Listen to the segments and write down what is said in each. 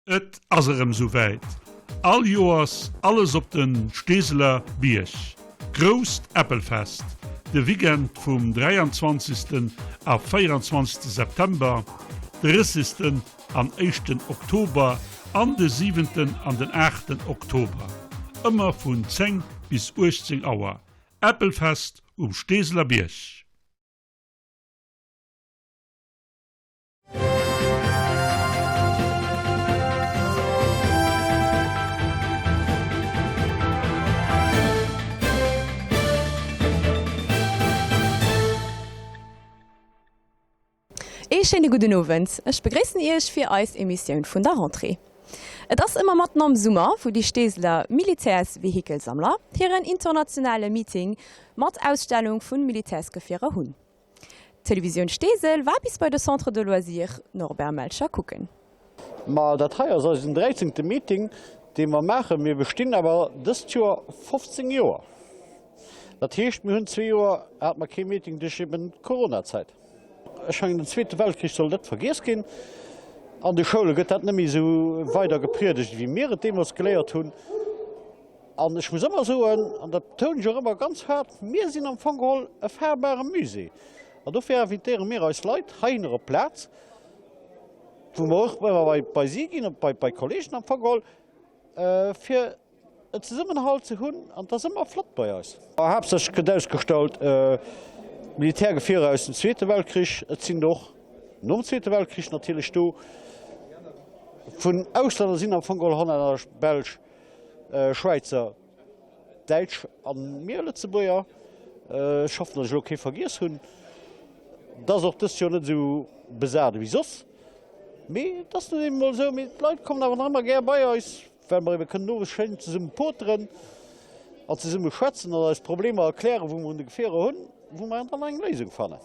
Et ass erëm sou wäit, all Joers alles op den Steeseler Bierg. Grousst Äppelfest, de Weekend vum 23. A 24. September, 30. An éischten Oktober an de siwenten an den aachten Oktober, ëmmer vun 10 bis 18 Auer, Äppelfest um Steeseler Bierg. Ee schéine gudden Owend, ech begréissen Iech fir eis Emissioun vun der Rentrée. Et ass ëmmer matten am Summer, wou déi Steeseler Militärsvehikelsammler hiren internationale Meeting mat Ausstellung vun Militärsgefierer hunn. D'Televisioun Steesel war bis bei de Centre de Loisirs Norbert Melcher kucken. Ma dat hei ass eisen dräizéngte Meeting, dee mer maachen. Mir bestinn awer dëst Joer 15 Joer. Dat heescht, mir hunn zwee Joer hate mer kee Meeting duerch eben d'Coronazäit. Ech mengen, den Zweete Weltkrich soll net vergiess ginn. An de Schoule gëtt dat net méi esou weider gepriedegt, wéi mir et deemools geléiert hunn. An ech muss ëmmer soen, an dat betounen ech och ëmmer ganz haart, mir sinn am Fong geholl e fahrbare Musée. An dofir invitéiere mir eis Leit heihinner op d'Plaz, wou mer och ëmmer bei si ginn, bei Kollegen am Fong geholl, fir en Zesummenhalt ze hunn. An et ass ëmmer flott bei eis. Haaptsächlech gëtt ausgestallt Militärgefierer aus dem Zweete Weltkrich. Et sinn der och nom Zweete Weltkrich natierlech do. Vun Auslänner sinn am Fong geholl Hollänner, Belsch, Schwäizer, Däitsch a mir Lëtzebuerger. Ech hoffen, datt ech elo kee vergiess hunn. Et ass och dëst Joer net esou besat ewéi soss, mee et ass nun eben emol esou. Mee d'Leit kommen awer nach ëmmer gär bei eis, well mer ebe kënnen owes schéin zesumme poteren an zesumme schwätzen an eis Problemer erklären, wou mer un de Gefierer hunn, wou mer dann eng Léisung fannen.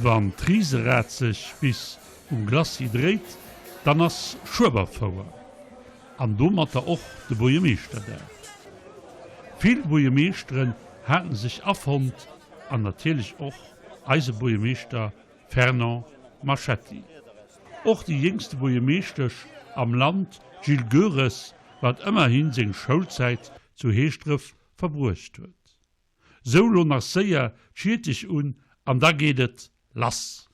Wann d'Riserad sech bis um Glacis dréit, dann ass Schueberfouer an domatter och de Buergermeeschterdag. Vill Buergermeeschteren haten sech afonnt an natierlech och eise Buergermeeschter Fernand Marchetti. Och déi jéngste Buergermeeschtesch am Land, d'Jill Goeres, wat ëmmerhin seng Schoulzäit. zu Heeschdref verbruecht huet. Sou lo nach séier d'Schiertech un an da geet et lass!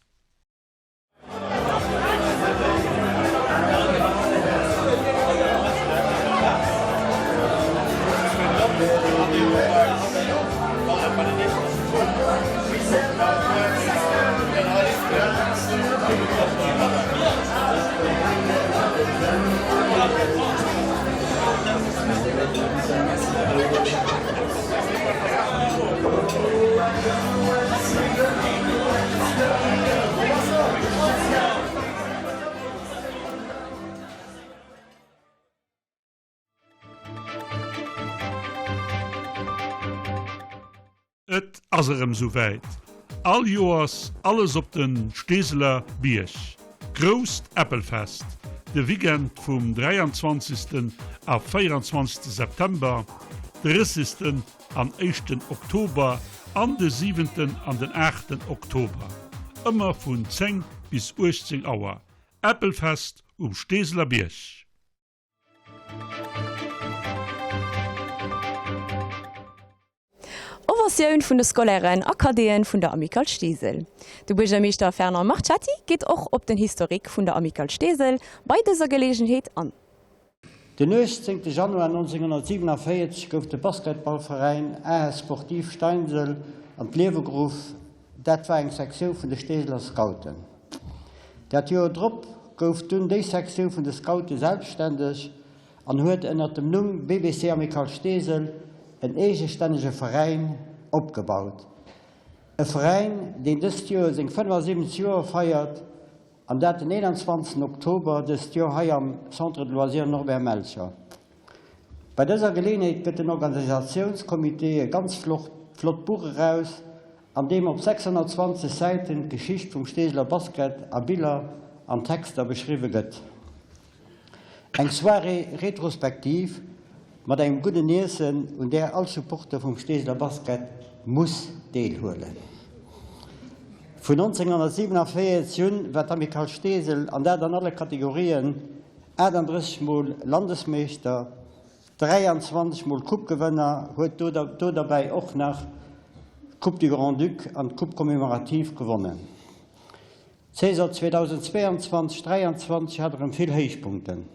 Et ass erëm sou wäit, all Joers alles op den Steeseler Bierg. Grousst Äppelfest, de Weekend vum 23. a 24. September, 30. an éischten Oktober an de siwenten an den aachten Oktober, ëmmer vun 10 bis 18 Auer, Äppelfest um Steeseler Bierg. Ovatioun vun de Scolairen a Cadeten vun der Amicale Steesel. De Buergermeeschter Fernand Marchetti geet och op den Historique vun der Amicale Steesel bei dëser Geleegenheet an. Den 18 Januar 1947 gouf de Basketballveräin AS Sportif Steinsel an d'Liewe geruff. Dat war eng Sektioun vun de Steeseler Scouten. Dat Joer drop gouf dunn déi Sektioun vun de Scoute selbstständeg an huet ënner dem Numm BBC Amicale Steesel en eegestännege Veräin opgebaut. E Veräin, deen dëst Joer seng 75 Joer feiert, an dat den 21 Oktober dëst Joer hei am Centre de Loisirs Norbert Melcher. Bei dëser Geleeënheet gëtt den Organisatiounscomité e ganz flott Buch eraus, an deem op 620 Säiten d'Geschicht vum Steeseler Basket a Biller an Texter beschriwwe gëtt. Eng Soirée rétrospective mat engem gudden Iessen, un där all Supporter vum Steeseler Basket muss deelhuelen. Vun 1947 un war d'Amicale Steesel, an dat an alle Kategorien, 38 mol Landesmeeschter, 23 mol Coupe-Gewënner, huet do derbäi och nach d'Coupe du Grand-Duc an d'Coupe commémorative gewonnen. D'Saison 2022, 23 hat erëm vill Héichpunkten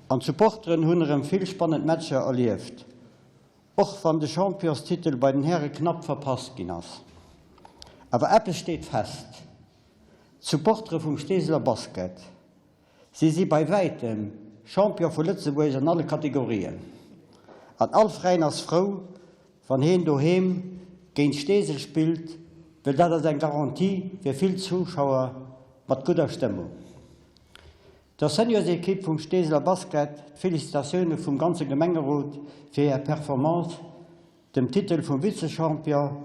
an d'Supporteren hunn erëm vill spannend Matcher erlieft, och wann de Championstitel bei den Häre knapp verpasst ginn ass. Awer eppes steet fest, D'Supportere vum Steeseler Basket, si si bei wäitem Champion vu Lëtzebuerg an alle Kategorien. An all Veräin ass frou, Wann heen doheem géint Steesel spillt, well dat ass eng Garantie fir vill Zuschauer mat gudder Stëmmung. Der Seniorsequipe vum Steeseler Basket d'Félicitatioune vum ganze Gemengerot fir hir Performance, dem Titel vum Vize-Champion.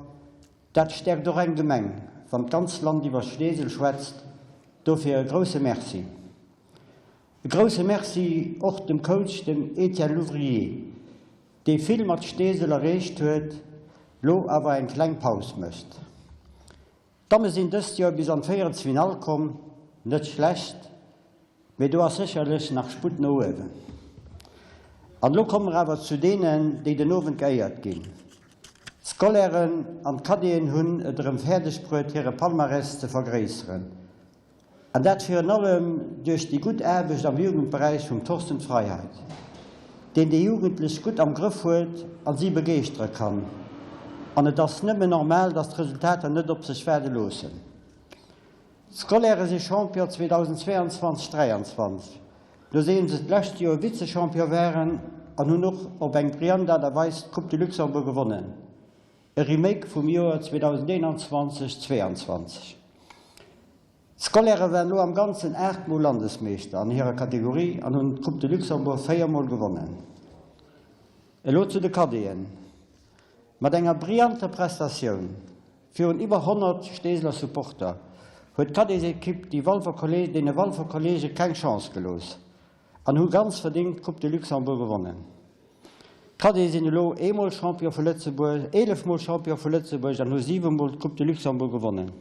Dat stäerkt och eng Gemeng, wann d'ganz Land iwwer Steesel schwätzt. Dofir e grousse Merci. E grousse Merci och dem Coach, dem Etienne Louvrier. Dee vill mat Steesel erreecht huet, lo awer eng kleng Paus mécht. D'Damme sinn dëst Joer bis an d'Véierelsfinall komm, net schlecht, mee do ass sécherlech nach Sputt no uewen. An lo komme mer awer zu deenen, déi den Owend geéiert ginn. D'Scolairen an d'Cadeten hunn et erëm fäerdeg bruet, hire Palmarès ze vergréisseren. An dat virun allem duerch déi gutt Aarbecht am Jugendberäich vum Thorsten Freiheit, deen déi Jugendlech gutt am Grëff huet a si begeeschtere kann. An et ass nëmmen normal, dass d'Resultater net op sech waarde loossen. D'Scolairë si Champion 2022, 23, nodeem se d'lescht Joer Vize-Champion waren an hunn och op eng brillant Aart a Weis d'Coupe de Luxembourg gewonnen, e Remake vum Joer 2021, 22. D'Scolairë waren elo am Ganzen 8 Mol Landesmeeschter an hirer Kategorie an hunn d'Coupe de Luxembourg 4 Mol gewonnen. Elo zu de Cadeten. Mat enger brillanter Prestatioun virun iwwer 100 Steeseler Supporter huet d'Cadesekipp déi Walfer deene Walfer Kolleege keng Chance gelooss an hu ganz verdingt d'Coupe de Luxembourg gewonnen. D'Cadete sinn elo eemol Champion vu Lëtzebuerg, 11 mol Champion vu Lëtzebuerg an hu 7 mol d'Coupe de Luxembourg gewonnen.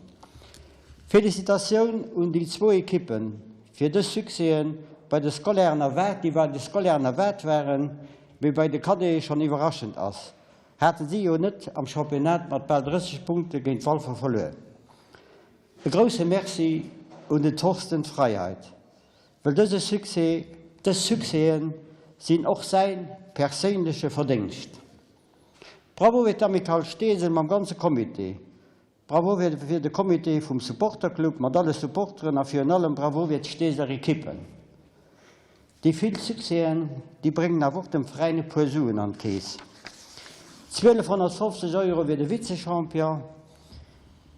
Felicitatioun un déi zwou Ekippen fir dës Succèsen bei de Scolairen erwaart, déi bei de Scolairen erwaart waren. Mee bei de Cadete schonn iwwerraschend ass, hate si jo net am Championnat mat bal 30 Punkte géint Walfer verluer. E grousse Merci un den Thorsten Freiheit, well dëse Succès, dës Succèsen sinn och säin perséinleche Verdéngscht. Bravo fir d'Amicale Steesel mam ganze Comité, Bravo fir de Comité vum Supporterclub mat alle Supporteren a virun allem Bravo fir d'Steeseler Ekippen. Déi vill Succèsen, déi bréngen awer och dem Veräin e puer Suen an d'Keess. 1250 Euro fir de Vize-Champion,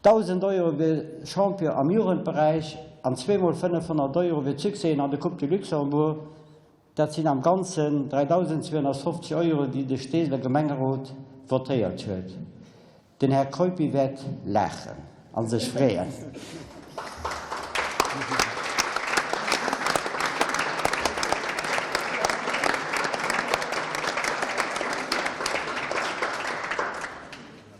1.000 Euro fir Champion am Jugendberäich an zweemol 500 Euro fir d'Succèsen an der Coupe de Luxembourg. Dat sinn am Ganzen 3.250 Euro, déi de Steeseler Gemengerot votéiert huet. Den Här Keupi wäert laachen a sech freeën.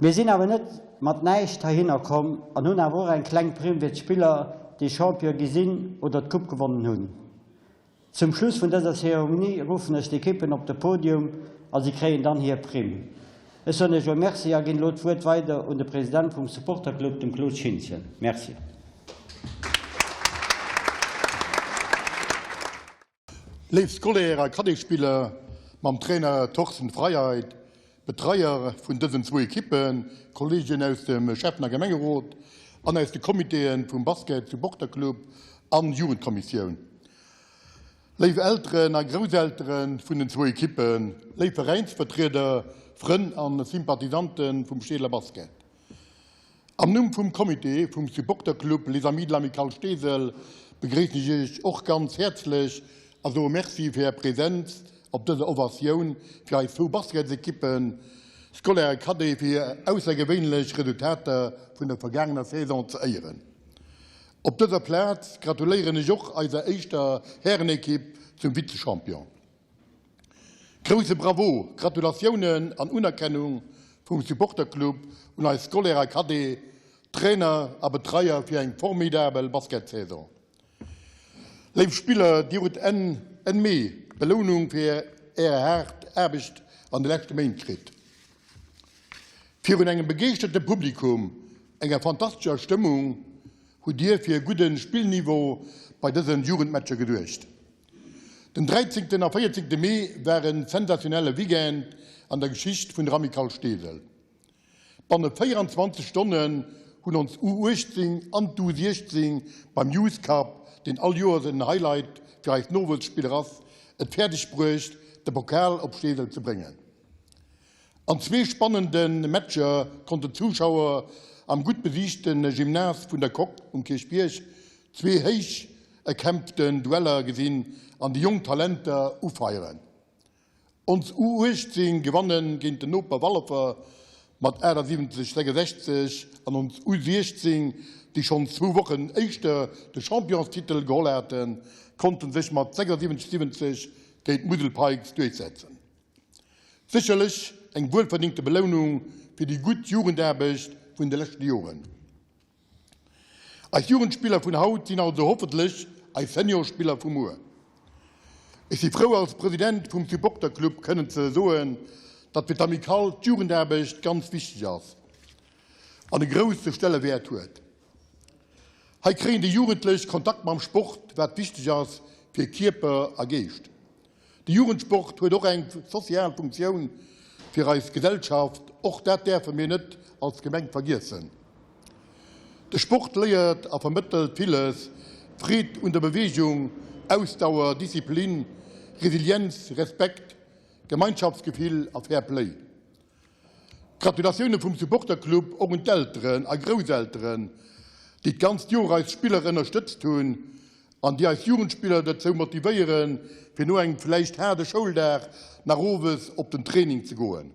Mir sinn awer net mat näischt heihinner komm an hunn awer och eng kleng Primm fir d'Spiller, déi Champion gi sinn oder d'Coupe gewonnen hunn. Zum Schluss vun dëser Zeremonie ruffen ech d'Ekippen op de Podium a si kréien dann hir Primm. Ech soen iech elo Merci a ginn elo d'Wuert weider un de President vum Supporterclub, dem Claude Schintgen. Merci. Léif Scolaire a Cadetspiller mam Trainer Thorsten Freiheit, Betreier vun dësen zwou Ekippen, Kolleegen aus dem Schäffen a Gemengerot an aus de Comitéen vum Basket Supporterclub an Jugendkommissioun. Léif Elteren a Grousselteren vun den zwou Ekippen, léif Veräinsvertrieder, Frënn an Sympathisanten vum Steeseler Basket. Am Numm vum Comité vum Supporterclub Les Amis de l'Amicale Steesel begréissen ech Iech och ganz häerzlech a soe Merci fir Är Präsenz op dëser Ovatioun fir eis zwou Basketsekippen, Scolaire a Cadet, fir hir aussergewéinlech Resultater vun der vergaangener Saison ze éieren. Op dëser Plaz gratuléieren ech och eiser éischter Härenekipp zum Vizechampion. Grousse Bravo, Gratulatiounen an Unerkennung vum Supporterclub un eis Scolaire a Cadet, Trainer a Betreier fir eng formidabel Basketsaison. Léif Spiller, dir hutt Enn Enn Mee d'Belounung fir är haart Aarbecht an de leschte Méint kritt. Virun engem begeeschterte Publikum, enger fantastescher Stëmmung hutt dir fir e gudde Spillniveau bei dësen Jugendmatcher gesuergt. Den 13 a 14 Mee war en sensationelle Weekend an der Geschicht vun der Amicale Steesel. Banne 24 Stonnen hunn ons U18 an d'U16 beim Youth Cup, deen all Joers en Highlight fir eis Nowuesspiller ass, et fäerdeg bruecht de Pokal op Steesel ze bréngen. An zwee spannende Matcher konnten d'Zuschauer am gutt besichte Gymnase vun der Coque um Kierchbierg zwee héich erkämpften Dueller gesinn an déi jonk Talenter ufeieren. Ons U18 gewanne géint den Noper Wallefer mat 78, 66 an ons U16, déi schonn zwou Wochen éischter de Championstitel geholl haten, konnten sech mat 76, 70 géint d'Musel Pikes duerchsetzen. Sécherlech eng wuelverdingte Belounung fir déi gutt Jugendaarbecht vun de leschte Joren. Eis Jugendspiller vun haut sinn also hoffentlech eis Seniorspiller vu muer. Ech si frou als President vum Supporterclub kënnen ze soen, datt fir d'Amicale d'Jugendaarbecht ganz wichteg ass an e grousse Stellewäert huet. Hei kréien déi Jugendlech Kontakt mam Sport, wat wichteg ass fir Kierper a Geescht. De Jugendsport huet och eng sozial Funktioun fir eis Gesellschaft, och dat däerfe mir net als Gemeng vergiessen. De Sport léiert a vermëttelt villes, Freed un der Beweegung, Ausdauer, Disziplin, Resilienz, Respekt, Gemeinschaftsgefill a Fair Play. Gratulatioune vum Supporterclub och un d'Elteren a Grousselteren, déi d'ganzt Joer eis Spiller ënnerstëtzt hunn an déi eis Jugendspiller dozou motivéieren, fir no engem vläicht haarde Schouldag nach owes op den Training ze goen.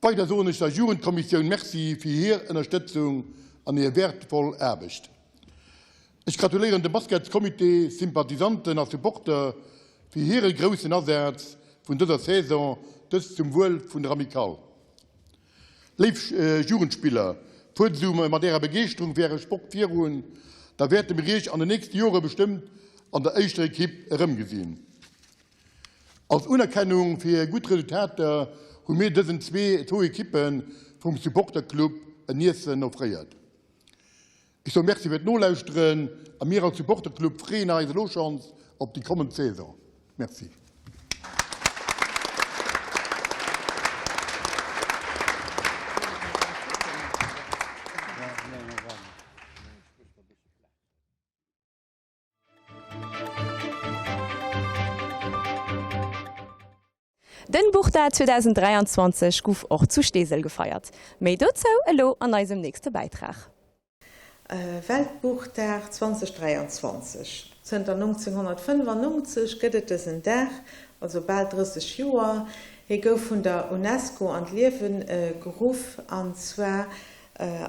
Weider soen ech der Jugendkommissioun Merci fir hir Ënnerstëtzung an hir wäertvoll Aarbecht. Ech gratuléieren dem Basketscomité, Sympathisanten a Supporter fir hire groussen Asaz vun dëser Saison, dëst zum Wuel vun der Amicale. Léif Jugendspiller, fuert esou mat ärer Begeeschterung fir äre Sport virun, da wäerte mir iech an de nächste Jore bestëmmt an der éischter Ekipp erëmgesinn. Als Unerkennung fir hir gutt Resultater hu mir dësen zwou Ekippe vum Supporterclub en Iessen offréiert. Ech soe Merci fir d'Nolauschteren a mir als Supporterclub freeën eis elo schonns op déi kommend Saison. Merci. Den Buchdag 2023 guff och zu Steesel gefeiert. Méi dozou elo an eisem nächste Bäitrag. Weltbuchdag 2023, Zënter 1995 gëtt et dësen Dag, also bal 30 Joer. Hie gouf vun der UNESCO an d'Liewe geruff, an zwar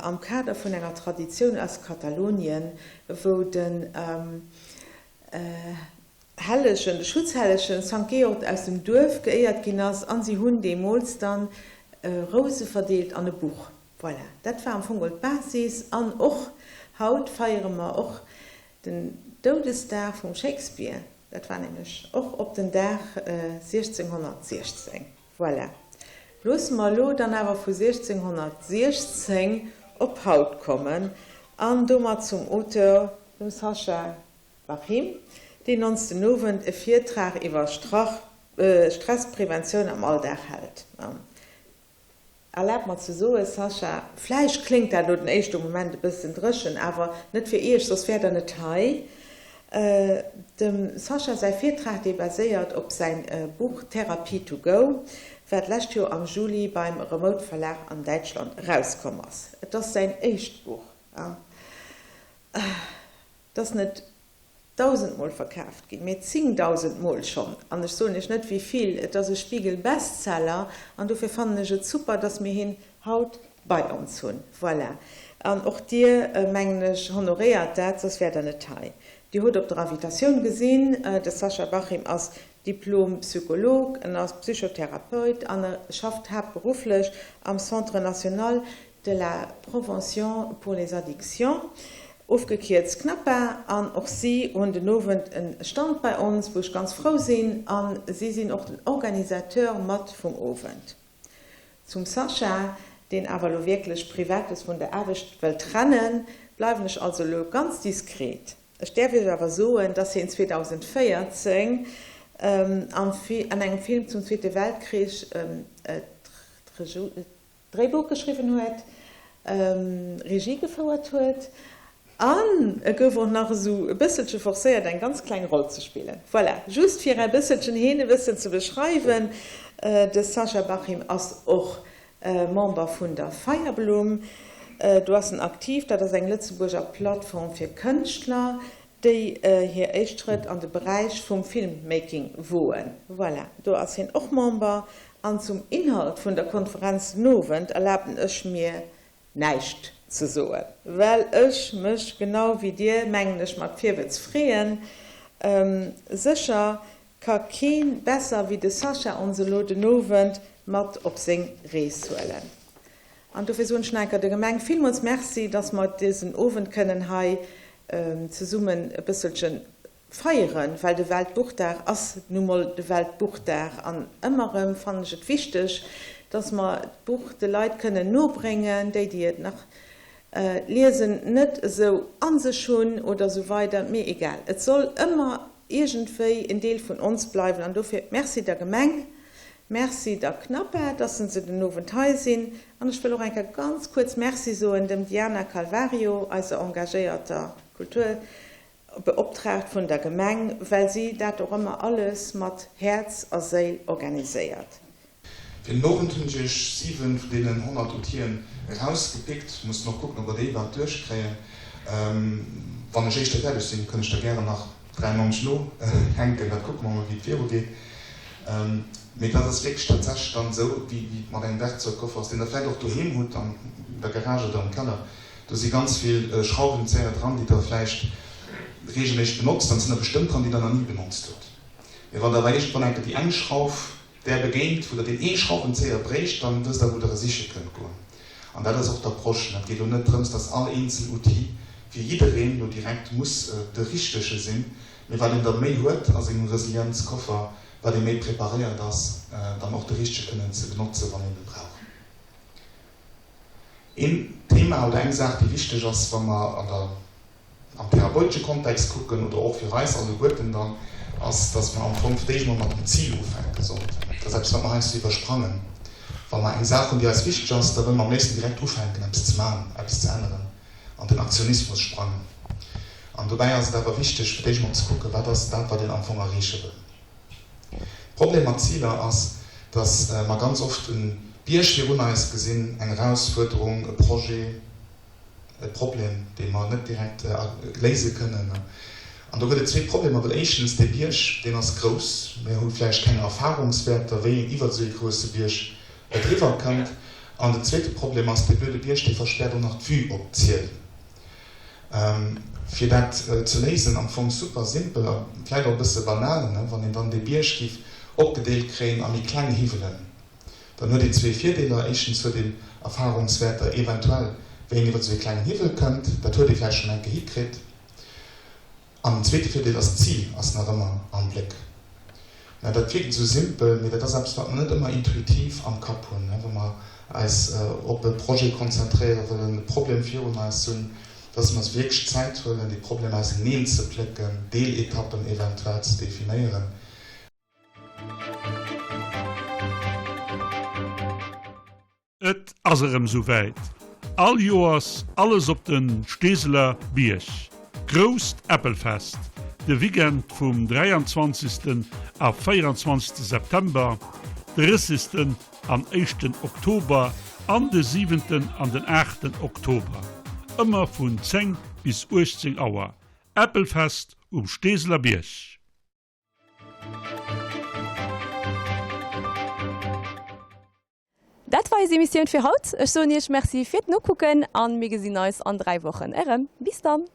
am Kader vun enger Traditioun aus Katalonien, wou den Hellegen, de Schutzhellegen Sankt Georg aus dem Duerf geéiert ginn ass an si hunn deemools dann Rouse verdeelt an e Buch. Voilà, dat war am Fong geholl d'Basis an och haut feiere mer och den Doudesdag vum Shakespeare, dat war nämlech och op den Dag 1616. Voilà. Loosse mer elo dann awer vu 1616 op haut kommen an domat zum Auteur, dem Sacha Bachim, deen ons den Owend e Virtrag iwwer Stresspreventioun am Alldag hält. Erlaabt mer ze soen, Sascha, vläicht kléngt dat elo den éischte Moment e bëssen dréchen, awer net fir Iech, soss wäert Der net hei. Dem Sascha säi Virtrag, dee baséiert op säin Buch Therapie to go, wat d'lescht Joer am Juli beim Remote Verlag an Däitschland erauskomm ass. Et ass säin éischt Buch. Et ass net dausendmol verkaaft ginn, mee zingdausendmol schonn, an ech soen Iech net wéi vill. Et ass e Spiegel-Bestseller an dofir fannen ech et super, dass mir hien haut bei ons hunn. Voilà. An och Dir, mengen ech, honoréiert dat, soss wäert Der net hei. Dir hutt op der Invitatioun gesinn, de Sascha Bachim ass Diplom-Psycholog, en ass Psychotherapeut an e schafft haaptberufflech am Centre national de la Prévention pour les addictions, ofgekierzt CNAPA, an och si hunn den Owend e Stand bei ons, wou ech ganz frou sinn, a si sinn och den Organisateur mat vum Owend. Zum Sascha, deen awer elo wierklech Privates vun der Aarbecht wëll trennen, bleiwen ech also elo ganz diskret. Ech däerf iech awer soen, dass hien 2014 an engem Film zum Zweete Weltkrich d'Dréibuch geschriwwen huet, Regie gefouert huet an e gouf och nach esou e bësselche forcéiert eng ganz kleng Roll ze spillen. Voilà, just fir e bësselchen heen e bëssen ze beschreiwen. De Sascha Bachim ass och Member vun der Feierblumm. Do ass en aktiv, dat ass eng Lëtzebuerger Plattform fir Kënschtler, déi hir éischt Schrëtt an de Beräich vum Filmmaking woen. Voilà, do ass hien och Member. An zum Inhalt vun der Konferenz den Owend erlaben ech mir näischt ze soen, well ech mech genau wéi dir, mengen ech, mat Virwëtz freeën. Sécher ka kee besser wéi de Sascha ons elo den Owend mat op seng Rees huelen. An dofir soen ech nach eng Kéier der Gemeng villmools Merci, dass mer dësen Owend kënnen hei zesummen e bësselche feieren, well de Weltbuchdag ass nu mol de Weltbuchdag. An ëmmer erëm fannen ech et wichteg, dass mer d'Buch de Leit kënnen nobréngen, déi, déi et nach liesen net esou a sech hunn oder esou weider. Mee egal, et soll ëmmer iergendwéi en Deel vun ons bleiwen. An dofir Merci der Gemeng, Merci der CNAPA, dass se den Owend hei sinn. An ech wëll och eng Kéier ganz kuerz Merci soen dem Diana Calvario, eiser engagéierter Kultur, Beoptraagt vun der Gemeng, well si dat och ëmmer alles mat Häerz a Séil organiséiert. Fir den Owend hunn ech iech 7 vun deenen 100 Outill'en erausgepickt. Mussen och kucken, ob mer déi iwwerhaapt duerchkréien. Wann ech éischter fäerdeg sinn, kënn ech der gären nach 93 nohänken. Dat kucke mer mol, wéi et virugeet. Mee dat ass wierklech tatsächlech dann esou, wéi et mat engem Werkzeugkoffer ass, deen der vläicht och doheem hutt, an der Garage oder am Keller. Do si ganz vill Schrauwenzéier dran, déi Der vläicht reegelméisseg benotzt, an et sinn der bestëmmt dran, déi Der nach ni benotzt hutt. Mee wann Der awer iergendwann eng Kéier déi eng Schrauf där begéint, wou Der deen ee Schrauwenzéier bréicht, dann wësst Der, wou Der e siche kënnt goen. An dat ass och d'Approche. Et geet elo net drëms, dass all eenzel Outil fir jiddereen elo direkt muss de richtege sinn, mee wat een der méi huet a sengem Resilienzkoffer, Wat ee méi preparéiert ass, dann och de richtege kënnen ze benotzen, wann een e brauch. Een Thema oder eng Saach, déi wichteg ass, wa mer an der, am therapeutesche Kontext kucken oder och fir eis alleguerten dann, ass, dass mer am Fong fir d'éischt emol mat dem Zil ufänke sollten. Dat ass eppes, wat mer heiansdo iwwersprangen. Wa mer eng Saach hunn, déi eis wichteg ass, da wëlle mer am léifsten direkt ufänken, eppes ze maachen, eppes ze änneren, an den Aktionismus sprangen. An dobäi ass et awer wichteg, fir d'éischt emol ze kucken, wat ass dat, wat een am Fong erreeche wëll. Problem mat Ziler ass, dass mer ganz oft e Bierg virun eis gesinn, eng Erausfuerderung, e Projet, e Problem, dee mer net direkt léise kënnen. An do gëtt et zwee Problemer, well éischtens, dee Bierg, deen ass grouss, mir hu vläicht keng Erfahrungswäerter, wéi een iwwert esou ee grousse Bierg driwwer kënnt. An den zweete Problem ass, dee blöde Bierg, dee verspäert och nach d'Vue op d'Ziel. Fir dat ze léisen, am Fong super simpel a vläit och e bësse banal, wann een dann dee Bierg giff opgedeelt kréien a méi kleng Hiwwelen, dann huet een zwee Virdeeler, Éischtens huet een Erfahrungswäerter eventuell, wéi een iwwer esou ee klengen Hiwwel kënnt, dat huet ee vläicht schonn eng Kéier hikritt. An den zweete Virdeel ass, d'Zil ass nach ëmmer am Bléck. Mä dat wierkt esou simpel, mee dat ass eppes, wat mer net ëmmer intuitiv am Kapp hunn, wa mer eis op e Projet konzentréiere wëllen, e Problem virun eis hunn, dass mer eis wierklech Zäit huelen, dee Problem auseneen ze plécken, Deeletappen eventuell ze definéieren. Et ass erëm sou wäit, all Joers alles op den Steeseler Bierg. Grousst Äppelfest, de Weekend vum 23. a 24. September, 30. an éischten Oktober an de siwenten an den aachten Oktober, ëmmer vun 10 bis 18 Auer. Äppelfest um Steeseler Bierg. Dat war eis Emissioun fir haut. Ech soen iech Merci fir d'Nokucken an mir gesinn eis an 3 Wochen erëm. Bis dann!